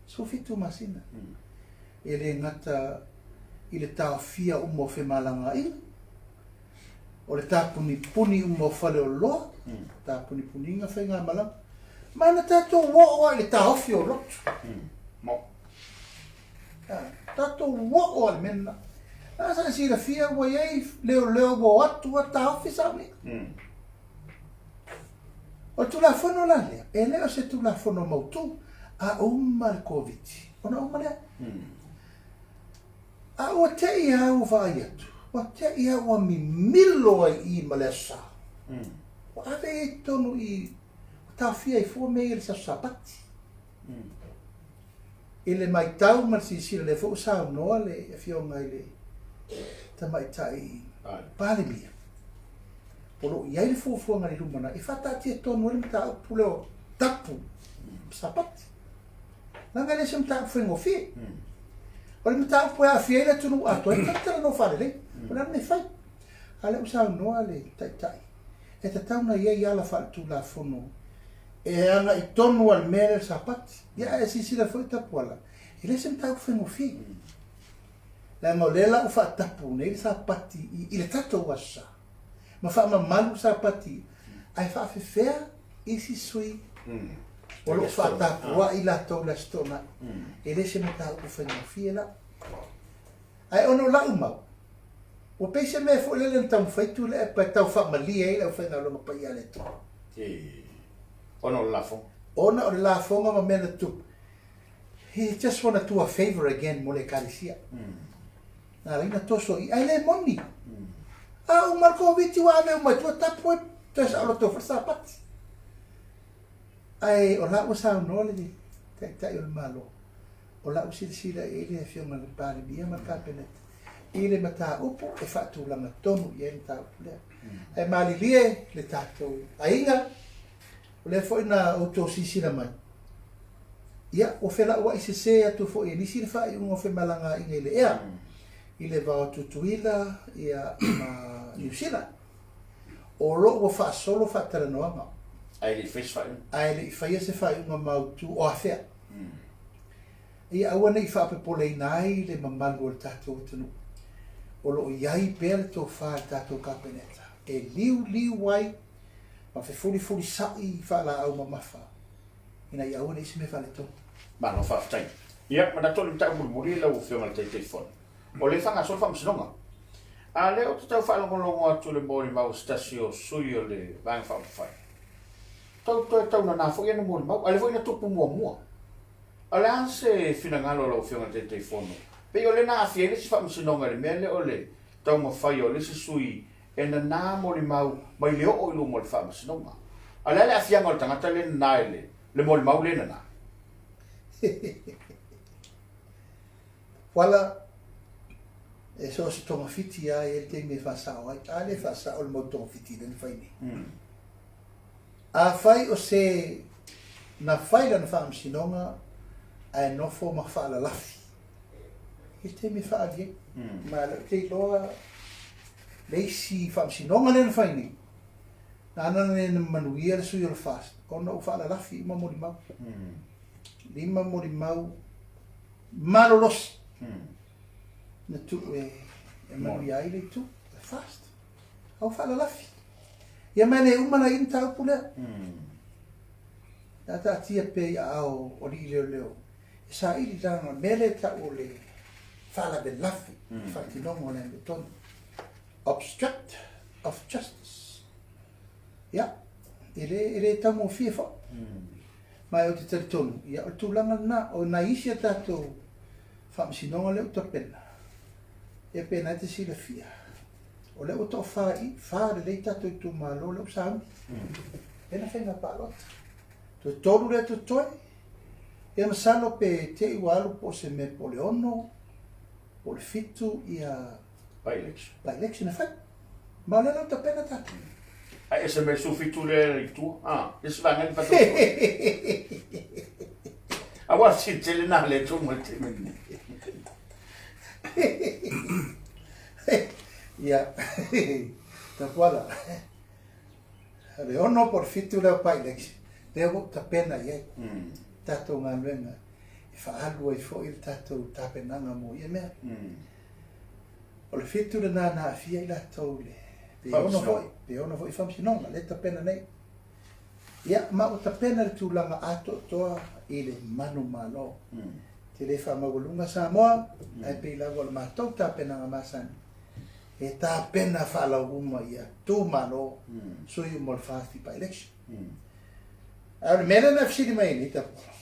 17 masina. E le gata i le taofia uma o femalagaaiga, o le tapunipuni uma o faleoloa, tapunipuniga faigamalaga, ma na tatou oo lava i le taofi o lotu. Tatou oo lava i le mea lena. Leaga sa e silafia ua i ai leoleo ua o atu ua taofi sauniga. O le Tulafono la lea, e le o se Tulafono mautu, a uma le Koviti, ona uma lea. A ua te i lava ua vaai atu, ua te i lava ua mimilo ai i i ma le Aso Sa. Ua ave ai i totonu i i, ua taofia ai fua mea ia i le Aso Sapati. I le matau ma le silasila, lea foi ua saunoa le Afioga i le Tamaitai Palemia, o lo o i ai le fuafuaga i le lumanai e faataatia tonu ai le mataupu lea o tapu Sapati. Leaga e le o se mataupu faigofie. O le mataupu e aafia ai le atunuu atoa, e talatalanoa faalelei. O le a le mea e fai? A o lea ua saunoa le Taitai, e tatau ona i ai ala faaletulafono e agai tonu lava i le mea lea o le Sapati. Ia ae silasila foi Tapuala, e le o se mataupu faigofie. Leaga o lea la ua faatapu nei le Sapati i le tatou Aso Sa, ma faamamalu le Sapati, ae faafefea isi sui o lo o faatapuai latou i le Aso Toonai. E le o se mataupu faigofie la. Ae ona o lau mau, ua pei se mea foi lele na taumafai Tuilaepa e tau faamalie ai le aufaigaluega paia a le Atua. Ona o le lafoga. Ona o le lafoga ma mea na tutupu. He just wanna do a favour again mo le Ekalesia. Na ala ai na toso i, ae le moni. A uma le Koviti ua ave uma i tua tapu e toe saoloto foi le Sapati. Ae o la ua saunoa le Taitai o le Malo, o la ua silasila i ai le Afioga i le Palemia ma le Kapeneta i le mataupu e faatulaga tonu i ai le mataupu lea. Ae malilie le tatou aiga, o lea foi na outou silasila mai, ia, ua felauai sese atu foi e nisi le faaiuga o femalagaaiga i le ea, i le va o Tutuila ia, ma Niu Sila. O lo ua faasolo faatalanoaga. Ae le i faia se faaiuga. Ae le i faia se faaiuga mautu o afea. Ia aua ne i faapopoleina ai le mamalu o le tatou atunuu. O lo o i ai pea le tofa i le tatou Kapeneta e liuliu ai ma fefulifulisa'i faalaau mamafa ina ia aua ne i se mea faaletonu. Malo faafetai. Ia, manatu o le mataupu mulimuli lau Afioga i le Taitaifono, o lea e faagasolo Faamasinoga. A o lea ou te tau faalogologo atu i le molimau a se tasi o sui o le Vaega Faaupufai, Tau toe taunana foi ana molimau, a o lea foi na tupu muamua. O le a se finagalo o lau Afioga i le Taitaifono? Pei o lea na aafia ai le isi faamasinoga i le mea lea o le taumafai o le isi sui e nana molimau mai le oo i luma o le faamasinoga. A o le a le aafiaga o le tagata lea e nana i le molimau lea e nana? Uala, e so o se togafiti lava e i ai le taimi e faasao ai. A le faasao le mau togafiti lea na fai nei. Afai o se na fai lana faamasinoga ae nofo ma faalalafi, i le taimi e faaali ai. Ma o lea ou te iloa le isi faamasinoga lea na fai nei, na ala lea na manuia le sui o le FAST ona ua faalalafi uma molimau. 5 molimau malolosi na tuu e manuia ai le itu, le FAST. A ua faalalafi. Ia ma e le uma la i mataupu lea. Ia taatia pea i aao o alii leoleo e saili leaga o le mea lea e tau o le faalavelave i le faatinoga o le amiotonu. Obstruct of justice. Ia, e le, e le taugofie foi. Ma ou te talitonu, ia, o le tulaga lena, o nai isi a tatou faamasinoga lea ua tapena, ia pe na e te silafia, O lea ua toafa i fa lelei tatou itumalo lea ua sauni. Lea na faiga palota. Toe tolu lea totoe. Ia masalo pe te i ua alu po o se mea po o le 6 po o le 7 ia by election. By election e fai. Ma o lea la ua tapena tatou. Ae ese mai le 17 lea i tua. Ah, le isi vaega ni fatou. Aua si tele na le tu mai te meni. Ia, Tapuala, o le 6 po o le 7 lea o by-election, lea ua ou tapena i ai tatou galuega e faaalu ai foi le tatou tapenaga mo ia mea. O le 7 lena na aafia i latou i le, pe 6 foi, pe 6 foi faamasinoga, lea e tapena nei. Ia, ma ua tapena le tulaga atoatoa i le manumalo. te le faamaualuga Samoa, ae pei lava o le matou tapenaga masani, e tapena faalauuma ia itumalo sui uma o le FAST i by-election. Ae o le mea lea na e fesili mai ai nei Tapuala,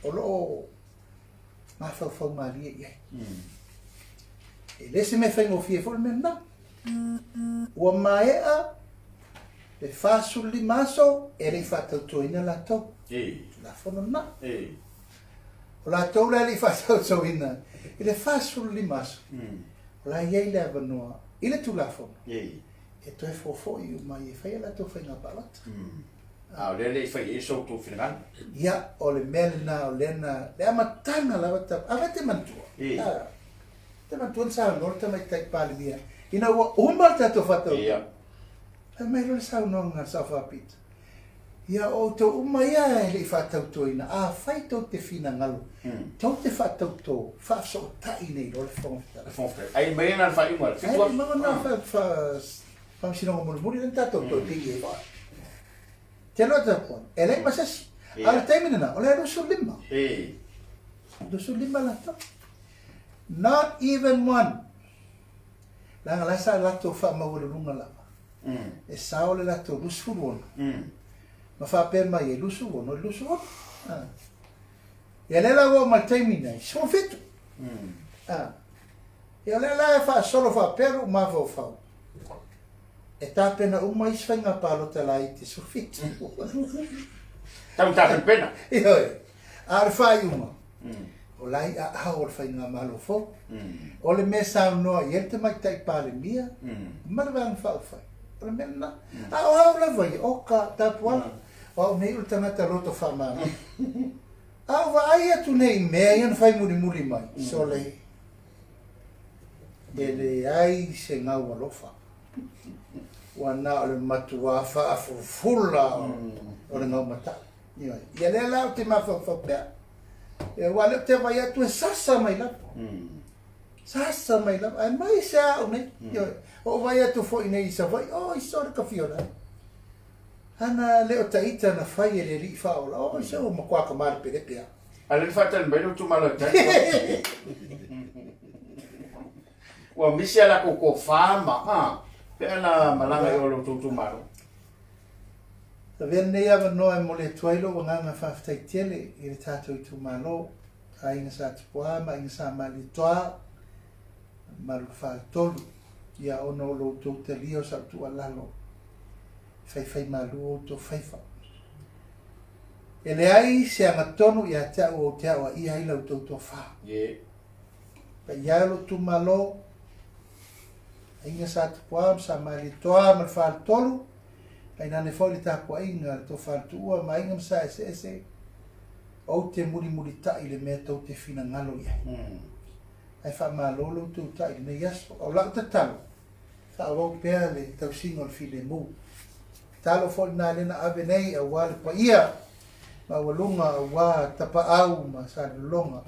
o lo o mafaufau malie i ai. E le se mea faigofie foi le mea lena. Ua maea le 45 aso e le i faatautoina latou. Tulafono lena. O latou la e le i faatautoina i le 45 aso, o la e i ai le avanoa i le Tulafono e toe fofo'i uma ai e fai a latou faiga palota. A o lea e le i fai i ai so outou finagalo. Ia, o le mea lena o lea na, le amataga lava ta, a te manatua? A, te manatua na saunoa le Tamaitai Palemia ina ua uma le tatou faatautoga. Fai mai loa le saunoaga a le Sao Faapito, Ia, o outou uma ia e le i faatautoina, afai tou te finagalo, tou te faatauto faafesootai nei loa le Fofoga Fetalai. Le Fofoga Fetalai. Ai mai ana le faaiuga, le 7 aso. Ai mai ana faamasinoga mulimuli lea na tatou toe pili ai foi. Te loa te pon, e leai ma se isi. A o le taimi lena, o le 25. 25 latou. Not even one. Leaga la sa latou faamaualuluga lava. E sao le latou 26. Ma faapea mai e 26, e 26. Ia lea la ua oo mai le taimi nei, 17. Ia o lea la e faasolo faapea lou mafaufau. E tapena uma isi faiga palota laiti 17. Tau tapenapena. Ioe. A o le faaiuga, o la i aao o le faigamalo fou. O le mea saunoa i ai le Tamaitai Palemia ma le Vaega Faaupufai, o le mea lena. A o au lava ia, oka, Tapuala, o au nei o le tagata loto faamagalo. A ou vaai atu nei i mea ia na fai mulimuli mai, sole, e leai se gau alofa. Ua na o le matuā faafulafula o le gau mataʻu. Ioe. Ia lea la ou te mafaufau pea. Ia, aua o lea ou te vaai atu e sasa mai lava. Sasa mai lava. Aemaise lava au nei. Ioe. Ua ou vaai atu foi nei i Savaii, oi sole ka fia ola ai. Ana le o taita na fai e le Alii faaola, oi se ua matua kamalepelepe lava. A lea na faatali mai lou itumalo e tali. Ua misi a latou tofa ma, ha, pe ana malaga i o lo outou itumalo. Avea lenei avanoa e momoli atu ai lou agaga faafetai tele i le tatou itumalo, Aiga Sa Tupuā ma Aiga Sa Malietoa, ma le Faletolu, ia ona o lo outou talia o sau tuualalo e faifaimalu outou faiva. E leai se agatonu ia te au ou te aoaia ai la outou tofa. Paia e o lou itumalo, Aiga Sa Tupuā ma Sa Malietoa ma le Faletolu, tainane foi le tapuaiga a le Tofa Tuua ma Aiga ma Sa Eseese, ou te mulimulitai i le mea tou te finagalo i ai. Ae faamalo lo outou tai i lenei aso. O lau tatalo, faaauau pea le tausiga o le filemu. Tatalo foi lena lea na ave nei aua le paia maualuga aua Tapaau ma Salelologa,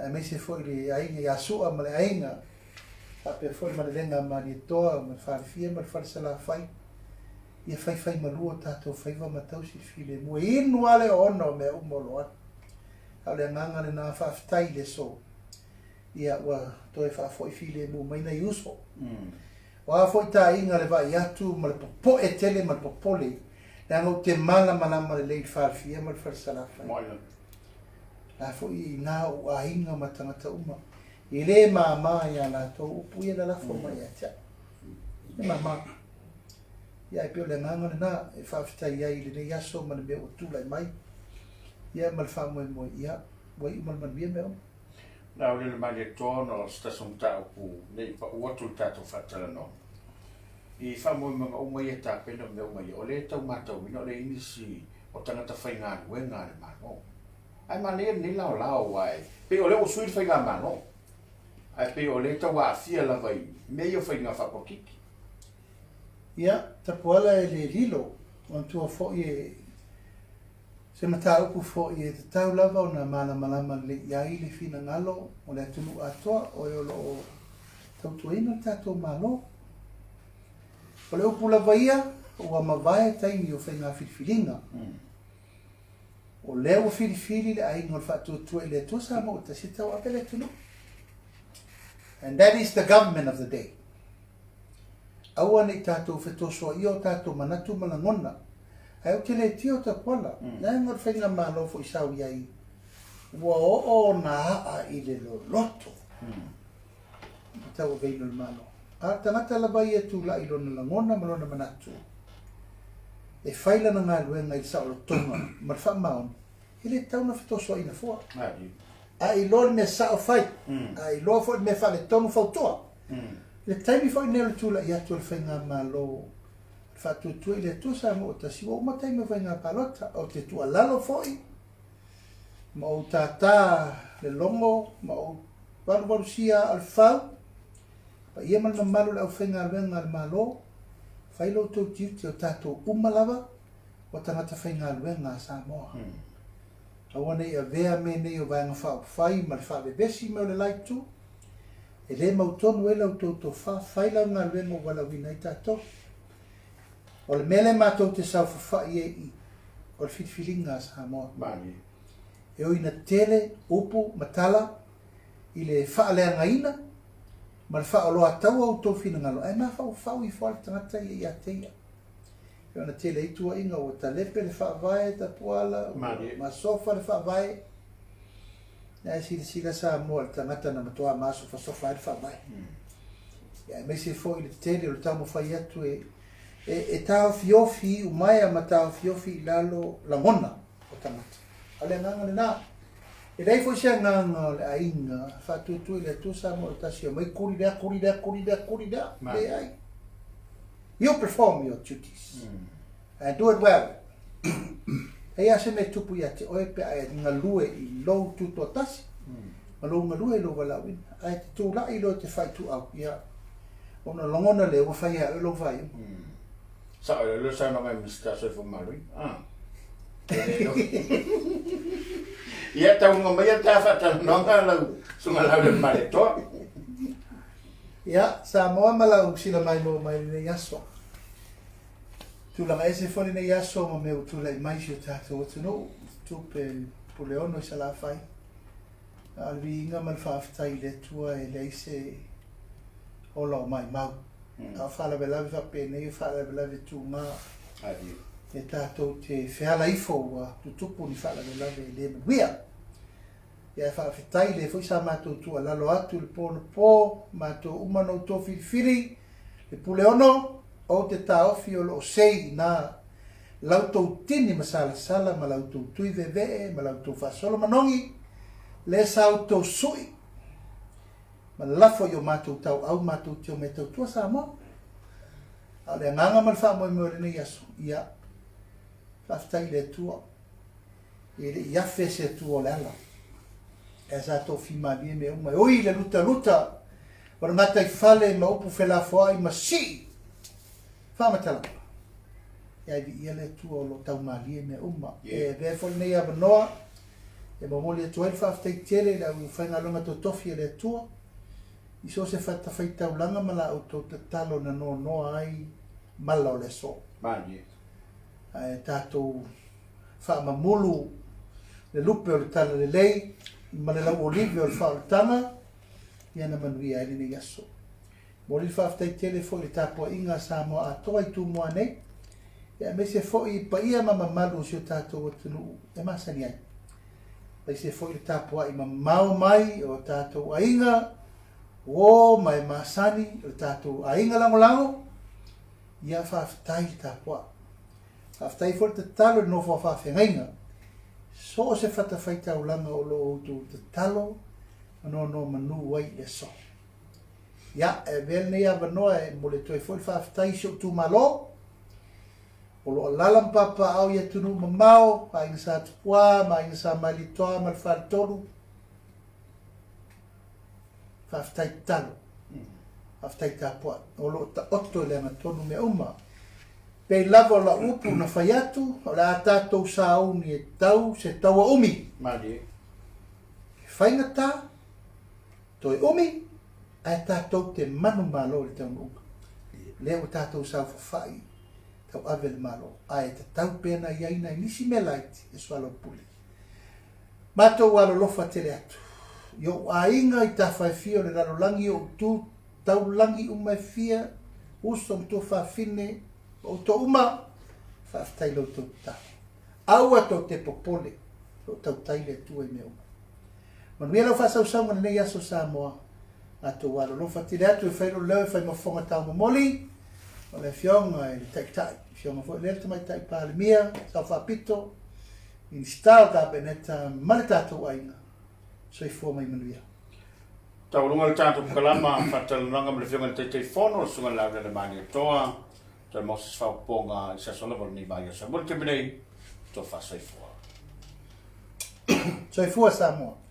aemaise foi le aiga ia Sua ma le aiga, faapea foi le Malelega a Malietoa ma le Falefia ma le Falesalafai, ia faifaimalua o tatou faiva ma tausi le filemu. E inu lava le oona o mea uma o lo o alu. A o le agaga lena, faafetai i le aso, ia ua toe faafoi filemu mai nai uso. O a foi taaiga le vaai atu ma le popoe tele ma le popole, leaga ou te malamalama lelei i le Falefia ma le Falesalafai. La foi i ina ou aiga ma tagata uma. E le mama ia latou upu ia lalafo mai ia te au. E mama. Ia ae pei o le agaga lena e faafetai ai i lenei aso ma le mea ua tulai mai. Ia ma le faamoemoe, ia ua iu ma le manuia mea uma. Na o le Malietoa ona o se tasi o mataupu ne i pau atu le tatou faatalanoaga. I faamoemoega uma ia e tapena mea uma ia, o lea e tau matauina o le i nisi o tagata faigaluega a le Malo. Ae manaia lenei laolao aua e pei o lea ua sui le faigamalo, ae pei o lea e tau aafia lava i mea ia o faiga faapolokiki. Ia, Tapuala e le lilo, manatua foi e se mataupu foi e tatau lava ona malamalama lelei i ai le finagalo o le atunuu atoa, o e o lo o tautuaina le tatou Malo. O le upu lava ia, ua mavae taimi o faiga filifiliga. O lea ua filifili le aiga o le Faatuatua i le Atua Samoa ua tasi e tauave le atunuu. And that is the government of the day. Aua ne i tatou fetosoaia o tatou manatu ma lagona. Ae ou te le tia o Tapuala, leaga o le faigamalo foi sa ou i ai, ua oo ona aa i le loloto i tauaveina o le Malo. A o le tagata lava ia e tulai i lona lagona ma lona manatu e fai lana galuega i le saolotoga ma le faamaoni, e le tatau ona fetosoaina fua. A iloa le mea sao fai, a iloa foi le mea faaletonu fautua. I le taimi foi lenei o le tulai atu o le Faigamalo o le Faatuatua i le Atua Samoa ua Tasi, ua uma taimi o faiga palota. Ou te tuualalo foi ma ou tātā le logo ma ou valuvalusia aa o le fau, paia ma le mamalu o le aufaigaluega a le Malo, fai lo outou tiute o tatou uma lava ua tagata faigaluega a Samoa. Aua ne i avea mea nei o Vaega Faaupufai ma le faavevesi mai o le la itu. E le mautonu ai la outou tofa, fai lau galuega ua valaauina ai tatou. O le mea lea matou te saofafai ai i, o le filifiliga a Samoa. E ui ina tele upu ma tala i le faaleagaina ma le faaoloataua o outou finagalo, ae mafaufau ifo lava le tagata ia ia te ia. E ona tele ai tuuaiga ua talepe le faavae Tapuala, ua masofa le faavae. Ae silasila Samoa i le tagata na matua masofasofa ai le faavae. Ia, aemaise foi le tele o le taumafai atu e, e, e taofiofi i umaea ma taofiofi i lalo lagona o tagata. A o le agaga lena. E leai foi se agaga o le aiga faatuatua i le Atua Samoa o le tasi, omai kuli lea, kuli lea, kuli lea, kuli lea. Leai. You perform your duties and do it well. E i ai se mea e tupu ia te oe pe a e galue i lou tutoatasi ma lou galue i lou valaauina, ae te tulai loa e te faituau, ia, ona lagona lea ua fai ia oe lou faaiuga. Sao le lua saunoaga i Minisita Soifua Maloloina. Ah. Ia tauga mai ia ta faatalanoaga lau susuga Laaulialemalietoa. Ia, Samoa ma lau silamaimoa mai i lenei aso. Tulaga ese foi lenei aso ma mea ua tulai mai i si o tatou atunuu, tupe Puleono i Salafai. A o le viiga ma le faafetai i le Atua e leai se ola o maimau. A o faalavelave faapenei o faalavelave tuga e tatou te feala ifo ua tutupu ni faalavelave e le manuia. Ia ae faafetai lea foi sa matou tuualalo atu i le po anapo, matou uma na outou filifili le Puleono, ou te taofi o lo o sei ina la outou tini masalasala ma la outou tui veevee ma la outou faasolo manogi, lea sa outou sui ma lafo i o matou tauau matou te omai e tautua Samoa. A o le agaga ma le faamoemoe o lenei aso, ia, faafetai i le Atua. E le i afe se Atua o le ala. Ae sa tofimalie mea uma e ui i le lutaluta o le gataifale ma upu felafoai ma sii faamatalaga. Ia ai viia le Atua o lo o taumalie mea uma. E avea foi lenei avanoa e momoli atu ai le faafetai tele i le aufaigaluega totofi a le Atua i so o se fatafaitaulaga ma la outou tatalo na noanoa ai mala o le aso. Malie. Ae tatou faamamulu le lupe o le talalelei ma le lauolive o le faaolataga, ia na manuia ai lenei aso. Momoli le faafetai tele foi i le tapuaiga a Samoa atoa i Tumua nei, ia aemaise foi i paia ma mamalu o si o tatou atunuu e masani ai. Aemaise foi le tapuai mamao mai o tatou aiga, uo ma e masani o le tatou aiga lagolago, ia faafetai le tapuai. Faafetai foi le tatalo i le nofo a faafeagaiga. So o se fatafaitaulaga o lo o outou tatalo ma nonomanu ai i le aso. Ia, e avea lenei avanoa e momoli atu ai foi le faafetai i si ou itumalo, o lo o alaala ma papaaao i atunuu mamao, Aiga Sa Tupua ma Aiga Sa Malietoa ma le Faletolu. Faafetai tatalo. Faafetai tapuai. O lo o taoto i le agatonu mea uma. Pei lava o lau upu na fai atu, o le a tatou sauni e tau se taua umi. Malie. E faigata, toe umi, ae tatou te manumalo i le taunuuga. Lea ua tatou saofafai tauave le Malo, ae tatau pea ona i ai nai nisi mea laiti e soalaupule. Matou alolofa tele atu i ou aiga i tafa e fia o le lalolagi, ou tu taulagi uma e fia, uso ma tuafafine, ma outou uma, faafetai i la outou tatalo. Aua tou te popole, o lo o tautai le Atua i mea uma. Manuia lau faasausauga i lenei aso Samoa. Matou alolofa tele atu e fai lou leo e fai ma fofoga taumomoli o le Afioga i le Taitai, Afioga foi lea le Tamaitai Palemia, Sao Faapito, Minisita o le Kapeneta ma le tatou aiga. Soifua ma ia manuia. Taualuga le tatou kalama faatalanoaga ma le Afioga i le Taitaifono, le Susuga i le Laulele Malietoa, Sir Moses Faaupoga i se aso lava o lenei vaiaso. Mo le taimi nei, tofa soifua. Soifua Samoa.